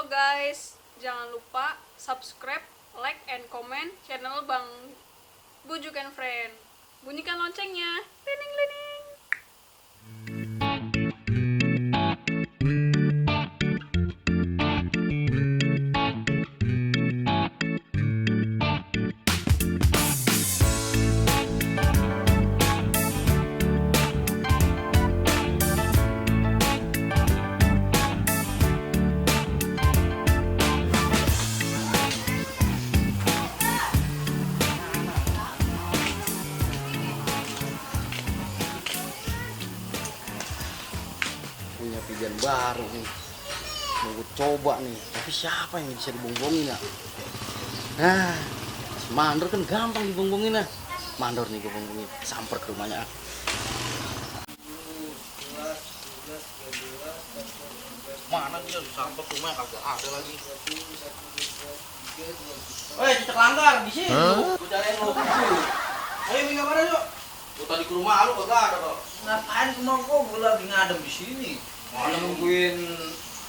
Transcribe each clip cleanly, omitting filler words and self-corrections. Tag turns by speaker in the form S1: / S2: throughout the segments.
S1: Halo guys, jangan lupa subscribe, like, and comment channel Bang Bujuk and Friend. Bunyikan loncengnya. Lining lining.
S2: Punya pijan baru nih, mau gue coba nih, tapi siapa yang bisa dibongbongin ya? Nah, si Mandor kan gampang dibongbongin lah. Mandor nih gue bongbongin, samper ke rumahnya. Mana dia samper ke rumahnya kagak ada lagi. Woi, cicak langgar di sini. Gue cariin lo. Ayo minggir mana yuk? Gue tadi ke rumah lu kagak ada kok.
S3: Ngapain rumah gua? Gua lagi ngadem di sini.
S2: Mana
S3: Nungguin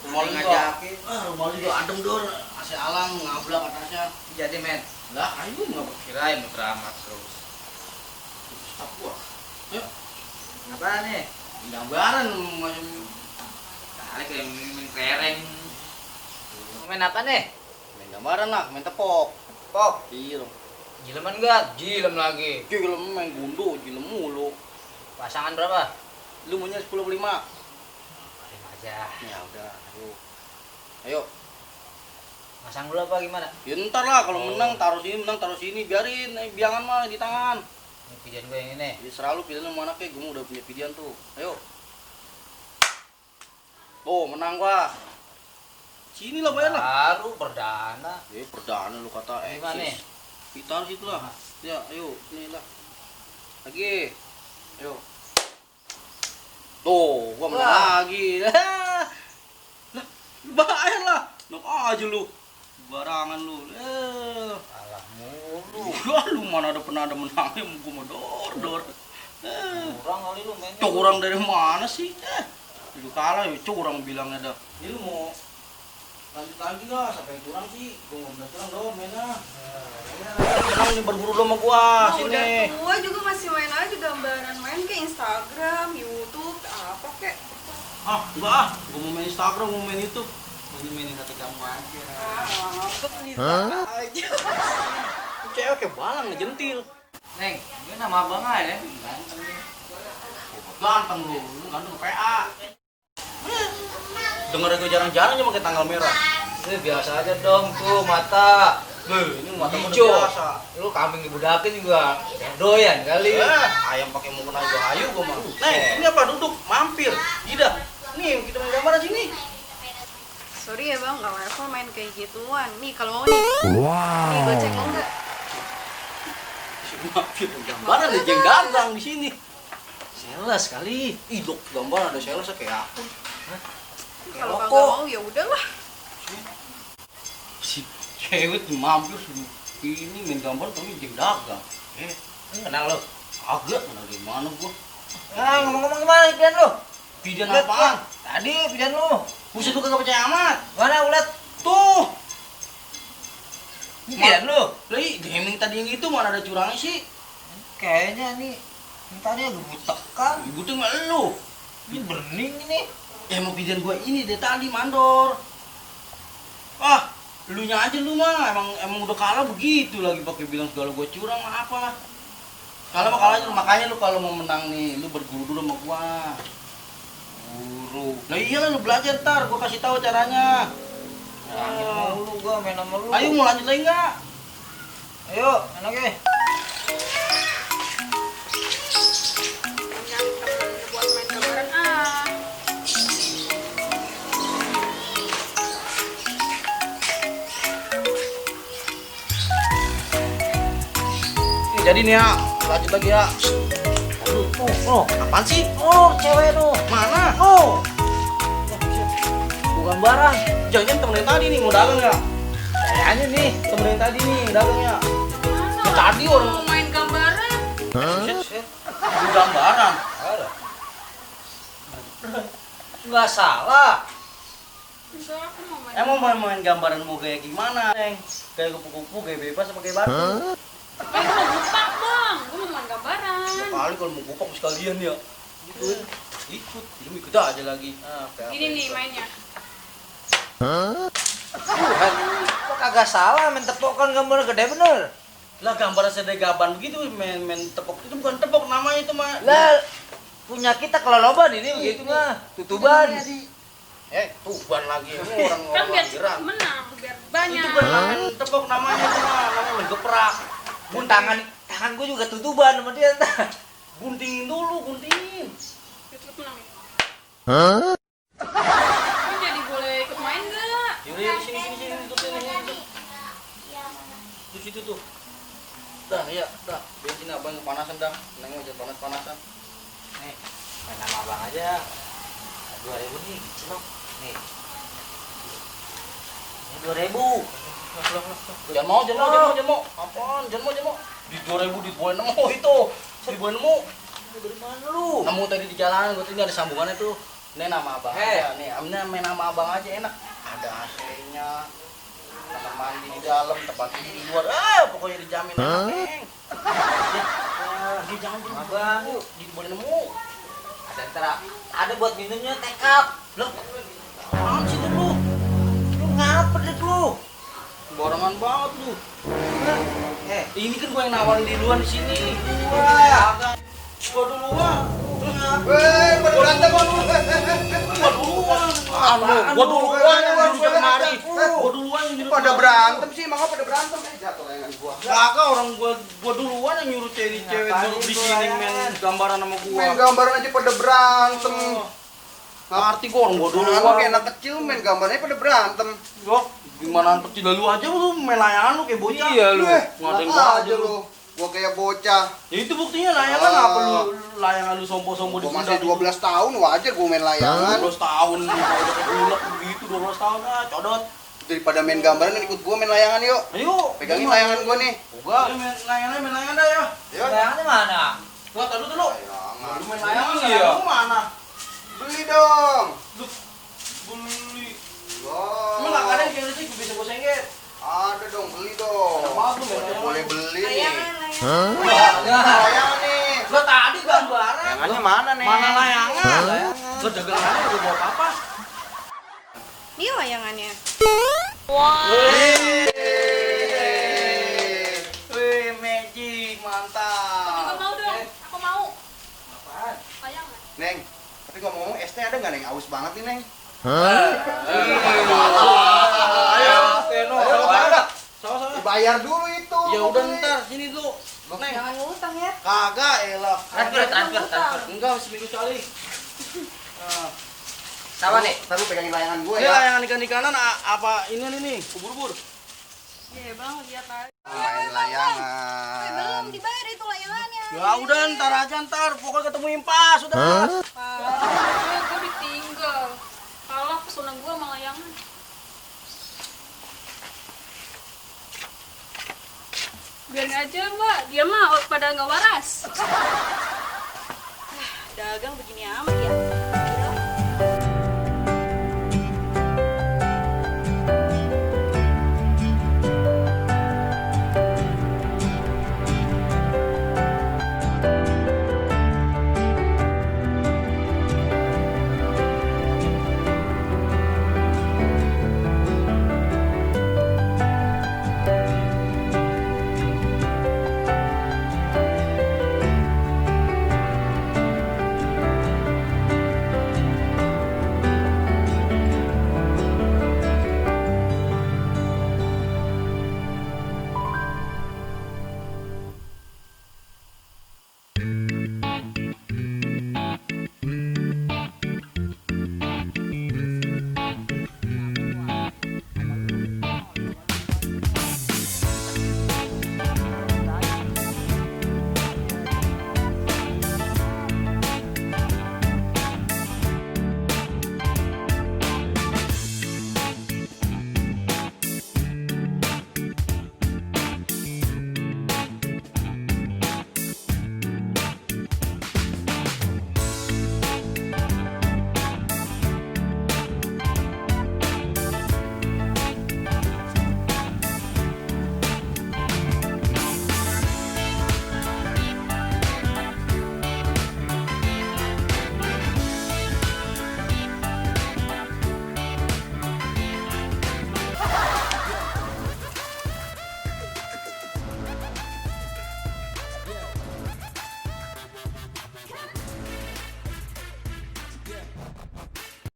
S2: rumah lu
S3: ngajakin.
S2: rumah lu juga adem dor, AC alam ngablak atasnya.
S3: Jadi men,
S2: Lah, ayo nggak
S3: kirain mau keramat terus.
S2: stop gua. Yuk,
S3: Ngapain nih?
S2: gambaran macam
S3: Kali kayak main kelereng. Mau main apa nih?
S2: main gambaran lah, main tepok.
S3: Pok,
S2: Iya,
S3: jileman gak? Jilem lagi.
S2: gilem main gundu, gilem mulu.
S3: Pasangan berapa?
S2: Lu maunya 10 5.
S3: Paling aja.
S2: Ya udah, ayo. Ayo,
S3: Pasang dulu apa gimana?
S2: ya ntar lah kalau
S3: Oh.
S2: menang taruh sini, biarin biangan mah di tangan.
S3: Ini pijan gue yang ini.
S2: Ya selalu pilihan lu mana kek, gua udah punya pilihan tuh. Ayo. Oh, menang gua. Sini lah bayar lah.
S3: Baru perdana.
S2: Perdana lu kata
S3: Gimana nih?
S2: Kita situ lah. Ya, ayo, sini lah. Lagi. Ayo. Tuh, gua menang
S3: Wah.
S2: lagi. Lah, bayar lah. Nok aja lu. Barangan lu.
S3: Alah mulu.
S2: Wah, lu mana pernah ada menangnya, gua mau dor.
S3: Kurang kali lu mainnya.
S2: Curang dari mana sih? Lu kalah ya curang bilangnya dah. Ini lu mau lanjut lagi lah, sampai curang sih. Gua nggak bener curang dong mainnya. Curang ini berburu sama gua
S1: Oh,
S2: sini.
S1: udah tua juga masih main aja gambaran main ke Instagram, YouTube, apa kek.
S2: Enggak ah. Gua mau main Instagram, mau main YouTube. Mau mainin hati kamu aja.
S1: Aja.
S2: Cewek kayak balang ngejentil.
S3: Neng, ini nama abang aja ya?
S2: Ganteng lu ganteng PA. Dengar gue jarang-jarang aja pakai tanggal merah.
S3: Ini biasa aja dong tuh mata.
S2: Ini mata udah
S3: Hijau.
S2: biasa.
S3: Lu kambing dibudakin juga doyan kali.
S2: Ayam pakai mukena aja ayu gua mah. Ini apa duduk mampir. Gida. Nih kita main gambar sini.
S1: Sorry ya bang, gak level main kayak gituan. Nih kalau mau nih. Nih gocek mau nggak?
S2: Mampir gambaran ada jeng dagang di sini.
S3: Sales kali.
S2: Ih, dok, gambar ada sales kayak apa?
S1: Kalau kagak
S3: rokok.
S1: mau ya udahlah.
S2: Si cewek tuh mampir suruh ini main gambar tapi jeng dagang.
S3: Kenal lu.
S2: Agak mana dari mana gua?
S3: Ah, ngomong-ngomong gimana pidan lu?
S2: Pidan
S3: Lihat,
S2: apaan?
S3: Tadi pidan lu.
S2: Buset lu kagak percaya amat.
S3: Mana ulat?
S2: Tuh.
S3: Ini pidan lu.
S2: Lah, gaming tadi yang itu mana ada curangnya sih?
S3: Kayaknya nih ini tadi agak butekan.
S2: Ibu tuh nggak lu.
S3: Ini bening ini.
S2: Mau pidan gua ini deh tadi mandor. Lu nya aja lu mah emang udah kalah begitu lagi pakai bilang segala gua curang apa. Kalah mah kalah aja lu, makanya lu kalau mau menang nih lu berguru dulu sama gua. Guru. Nah iyalah lu belajar ntar gua kasih tahu caranya.
S3: Lu gua main sama lu.
S2: Ayo mau lanjut lagi nggak?
S3: Ayo, main lagi.
S1: Punya temen buat main gambaran
S2: Jadi nih ya, lanjut lagi ya. Apaan sih?
S3: Oh, cewek lu.
S2: Mana?
S3: Oh. Bukan barang.
S2: Jangan temen yang tadi nih mau dagang ya?
S3: Kayaknya nih.
S2: Temen yang tadi nih dagangnya.
S1: Mana?
S2: Ya, tadi orang
S1: mau main gambaran.
S3: Set.
S2: Lu gambaran.
S3: Ada. Nggak salah.
S1: Enggak, aku mau main.
S2: Emang main gambaranmu kayak gimana, Neng? Kayak kupu-kupu, kayak bebas apa kayak batu?
S1: Aku mau gupak bang, gue mau main gambaran.
S2: Kali kalau mau gupak sekalian ya. Gitu. Ikut, lu ikut aja lagi.
S1: Gini nih mainnya.
S4: Kok kagak salah main tepok kan gambar gede bener.
S2: Lah gambar sedegaban begitu main tepok itu bukan tepok namanya itu mah.
S4: Lah punya kita keloloban ini begitu mah. Tutuban.
S2: Tuban lagi ini
S1: Kan
S2: orang-orang
S1: biar
S2: langgaran.
S1: cepet menang, biar banyak.
S2: Itu bukan tepok namanya itu mah, namanya geprak.
S4: Mun tangan gua juga tutuban sama dia entar.
S2: Guntingin dulu, guntingin.
S1: Biar cepet menang ya. Kan jadi boleh ikut main nggak?
S2: Yaudah, sini, tutup sini. Di situ tuh. Dah, ya, dah. Bensin abang kepanasan dah. Neng aja panas-panasan.
S4: Nih, main sama abang aja. 2.000 nih, kecil loh. Nih. Ini 2.000.
S2: Jangan mau. Apaan? Jangan mau. Di 2000 dibuain nemu itu. Dibuain nemu.
S4: Dari mana lu?
S2: Nemu tadi di jalanan, gua tuh ini ada sambungannya tuh. Ini nama abang aja. Nih, main nama abang aja enak. Ada AC-nya. Kamar mandi di dalam, tempat tidur di luar. Pokoknya dijamin enak, Neng. Dia jangan dulu.
S4: Abang, yuk.
S2: Dibuain nemu.
S4: Ada buat minumnya tekap.
S2: Loh, apaan sih lu?
S4: Lu ngapa deh lu?
S2: Barengan banget lu. Ini kan gua yang nawarin di luar di sini.
S4: Wah.
S2: Gua duluan.
S5: Pada berantem lu.
S2: Gua duluan yang nyuruh dia kemari. Gua duluan yang nyuruh.
S5: Pada berantem sih, emang pada berantem. Jatuh layangan gua.
S2: Kagak orang gua duluan yang nyuruh cewek duduk di sini main gambaran sama gua.
S5: Main gambaran aja pada berantem.
S2: Ngerti gua orang gua
S5: Lu
S2: duluan.
S5: kayak anak kecil main gambarnya pada berantem.
S2: Yo, gimana anak kecil lu aja lu main layangan lu kayak bocah.
S4: Iya, lu.
S2: Ngatain
S5: Lah
S2: gua
S5: aja lu. Gua kayak bocah.
S2: Ya itu buktinya layangan apa lu layangan lu sompo-sompo di
S5: Gua masih
S2: pundak.
S5: 12 tahun, wajar gua main layangan.
S2: 12 tahun udah keulek begitu 12 tahun codot.
S5: Daripada main gambaran ikut gua main layangan yuk.
S2: Ayo,
S5: Pegangin layangan gua nih.
S2: Enggak. Main layangan dah ya.
S5: Yuk.
S4: Layangannya mana?
S2: Gua tadi dulu.
S5: Layangan.
S2: Lu main layangan
S4: Iya.
S2: layangan lu mana?
S5: Beli dong.
S2: Beli.
S5: Wah.
S2: Emang enggak ada yang kayak sih bisa gua sengget.
S5: Ada dong, beli dong.
S2: Ada banget lu main
S5: Udah
S2: layangan.
S5: boleh beli nih.
S4: Layangan.
S5: Layangan nih.
S2: Gua tadi gambaran.
S5: Layangannya mana nih?
S2: Mana layangan? Gua dagangannya gua bawa apa?
S1: Ini layangannya.
S2: Wih, magic, mantap.
S1: Aku juga mau dong. Aku mau.
S2: Apaan?
S1: Layangan.
S5: Neng, tapi ngomong-ngomong ST ada nggak Neng? Aus banget nih Neng.
S2: Ayo, Teno. Sama-sama.
S5: Dibayar dulu itu.
S2: Ya udah ntar sini dulu. Neng.
S1: Jangan ngutang ya.
S2: Kagak, elah.
S4: Transfer.
S2: Enggak, seminggu sekali. Nah,
S4: Sama nih.
S5: Ntar lu pegangin layangan gue
S2: ini
S5: ya.
S2: layangan ikan-ikanan apa ini nih? Ubur-ubur.
S1: Iya bang, lihat aja.
S5: Main layangan.
S1: Belum dibayar itu layangannya.
S2: Ya udah ntar aja ntar, pokoknya ketemu impas udah.
S1: Gue ditinggal. Kalah pesona gue sama layangan. Biarin aja mbak, dia mah pada nggak waras. Dagang begini amat ya.